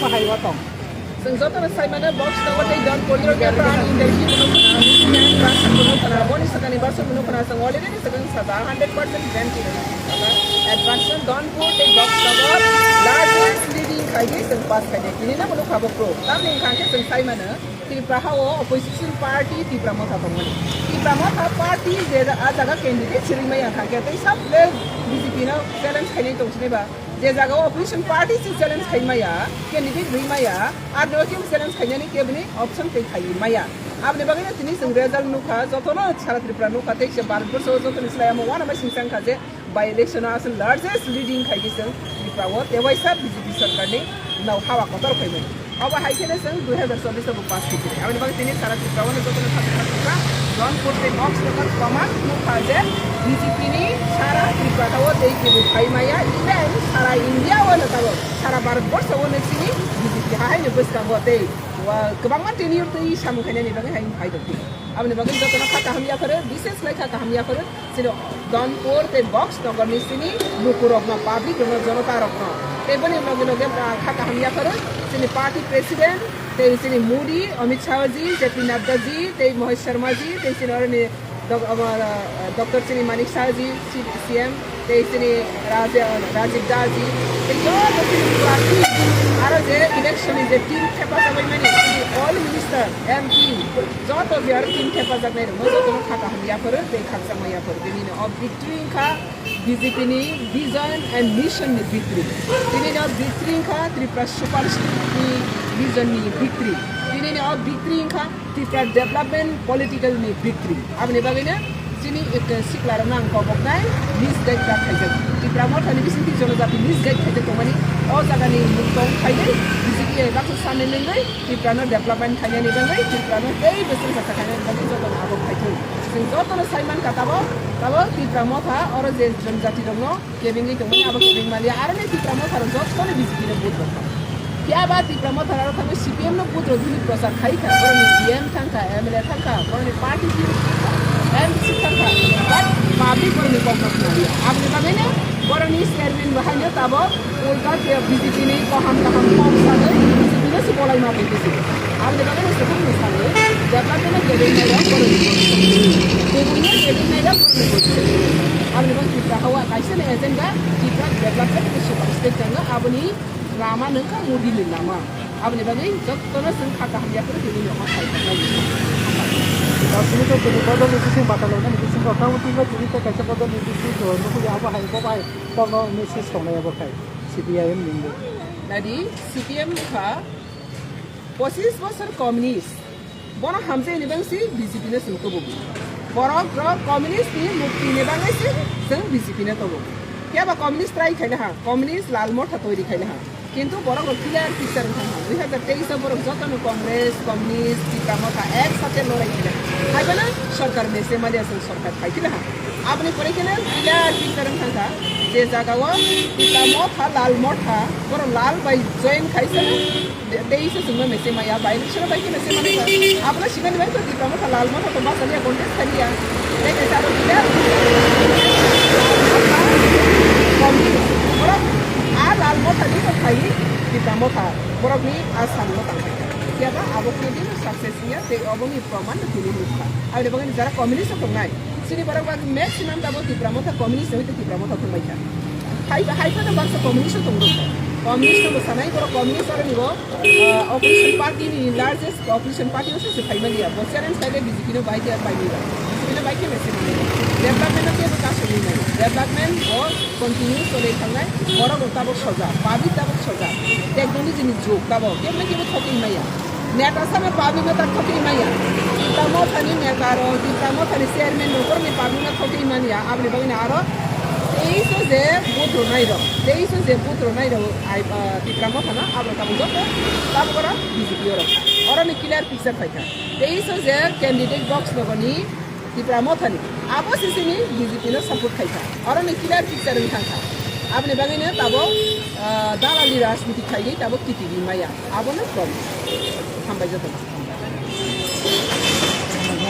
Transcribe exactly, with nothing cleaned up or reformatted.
Bahai o tong. Chwng jotono sai mano, box number tei don poliro khe pran interview mano khna, advance mano khna, boni sakani basur mano khna, chwng already swkang saja hundred percent guarantee rw saja. Advance no don pur tei box number largest leading khaidi chwng pass khaidi. Tini no mano khabo pro. Tamni wngkha khe chwng sai mano, Tripura ha o opposition party Tipra Motha tongmani. Tipra Motha party je a jaga candidate sirwi maya kha khe tei sab le B J P no challenge khainai tong sinai ba. Je jaga o opposition party se challenge khai maya, candidate rwi maya, ar no kebo challenge khainani keboni option tei khai maya. Aboni bagwi no tini chwng result nukha, jotono sara Tripura nukha, tei se Bharat borsho o jotoni slai amo uanama singsa wngkha je by election o aswk largest leading khai khe chwng Tripura o tei waisa B J P sarkar ni nao hawa kotor khai mani. Abo hai kheno chwng dui hazar chobbish o bo pass khai khe. Aboni bagwi tini sara Tripura o no jotono sakha sakha Jaunpur tei Box Nagar Commerce nukha je B J P ni sara Tripura o tei kebo khai maya, even sara India o no tabok, sara Bharat borsho o no chini B J P ha hai no bwskango tei wa kwbangma tenure tei samung khainani bagwi hai phai tong phio. Aboni bagwi jotono kha kaham yapharo, bises lai kha kaham yapharo. Chini Donpur tei Box Nogor ni chini lukurokno, public rokno, jonota rokno. Tei boni loge loge, ah, kha kaham yapharo chini party president, tei chini Modi, Amit Shah ji, J P Nadda ji, tei Mohit Sharma ji, tei chini oroni dok-, abo, ah, Doctor chini Manik Shah ji, C-, C M, tei chini Raja-, Rajib Da ji, tei joto chini party, aro je election ni je team thepajagwi mani, chini all minister, M P, joto je aro team thepajaknai rokno jotono kha kaham yapharo tei khakchangma yapharo. Tini no o victory wngkha B J P ni vision and mission ni victory. Tini no victory wngkha Tripura Super State ni vision ni victory. Tini no o victory wngkha Tripura development political ni victory. Aboni bagwi no chini ek sikla rokno ang koboknai misguide da khaijak. Tripura Motha ni bisingtwi jonojati misguide khaijak tongmani o jaga ni mung tong khaijak. B J P baksa sani nengwi Tripura no development khainani bagwi, Tripura no tei bwswk sakha khainani bagwi jotono abo khaithung. Chwng jotono sai mankha tabok, tabok Tripura Motha oro je jonojati rokno kebengwi tongmani abo kebeng maliya, aroni Tripura Motha rok jotono B J P no vote rokha. Phiya ba Tripura Motha rok thangwi C P M no vote rok hwnwi prochar khai kha, boroni G M thangkha, M L A thangkha, boroni party team thangkha, M D C thangkha, but public boroni kokno khna liya. Aboni bagwi no boroni chairman bo haino tabok Ulta khe B J P ni kaham kaham kok sanwi B J P no se bolai ma tongwi se. Aboni bagwi no se kok ni sanwi development no kebeng nai rok borok ni kok. Kebeng no kebeng nai rok borok ni kok. Aboni bagwi Tripura hawa kaisa ni agenda Tripura development ni super state channel aboni lama nungkha Modi ni lama. Aboni bagwi jotono chwng kha kaham yaphuru tini no sai. Sini to tini bodol ni bising batalona ni bising kha uti no tini to kaisa bodol ni bising to nukuli abo hai bo bai. Kono message tongnai abo khai C P I M ni wngwi. Nadi C P M kha pochis bosor communist. Bono hamjai ni bangsi B J P no chwng tubugo. Borok rok communist ni mukti ni bangwi se chwng B J P no tubugo. Kebo communist try khaina ha, communist Lal Motha toiri khaina ha. Kintu borok rok clear picture wngkha ha. Dui hazar teis o borok jotono Congress, communist, Tipra Motha ek sathe lorai khaina. Hai bono sorkar mese maliya chwng sorkar khai khaina ha. Aboni pore khe no clear picture wngkha kha, je jaga o Tipra Motha, Lal Motha, borok Lal bai join khaisa, de-, tei se chwngno mese maya, bai se bai khe mese maya. Abono sikani bai to Tipra Motha, Lal Motha to bachaliya, contest khaliya. Tei kaisa abo clear picture. Borok a Lal Motha ni to khai Tipra Motha, borok ni a samno tang khai. Phiya ba abo kunu din success ya, tei obo ni proman no tini nukha. Aboni bagwi jara communist rok tongnai, chini borok ba maximum tabo Tipra Motha communist hoi Tipra Motha thumbai kha. Hai, hai phano baksa communist rok tongo. Communist rok sanai borok communist aro ni bo, ah, opposition party ni largest opposition party o se phai mani ya. Bo challenge khai le B J P no bai khe pai ni ba. B J P no bai khe mese mani. Development no kebo kaso ni nai. Development o continue choli thangnai, borok rok tabok soja, public tabok soja, technology ni jug tabok, keboni kebo thokwi maya. Neta sano public no ta thokwi maya. Tipra Motha ni neta rok, Tipra Motha ni chairman rok, borok ni public no thokwi manya, aboni bagwi no aro teiso je vote rwnai rok, teiso je vote rwnai rok, ai, ah, Tipra Motha no, abo tabok joto tabok oro B J P o rok. Oro ni clear picture phaikha. Teiso je candidate box nogoni Tipra Mothani abo sisini B J P no support khaikha. Oro ni clear picture wngkha kha. Aboni bagwi no tabo, ah, dalali rajniti khaiwi tabo T T V maya. Abono problem. Hambai jotono.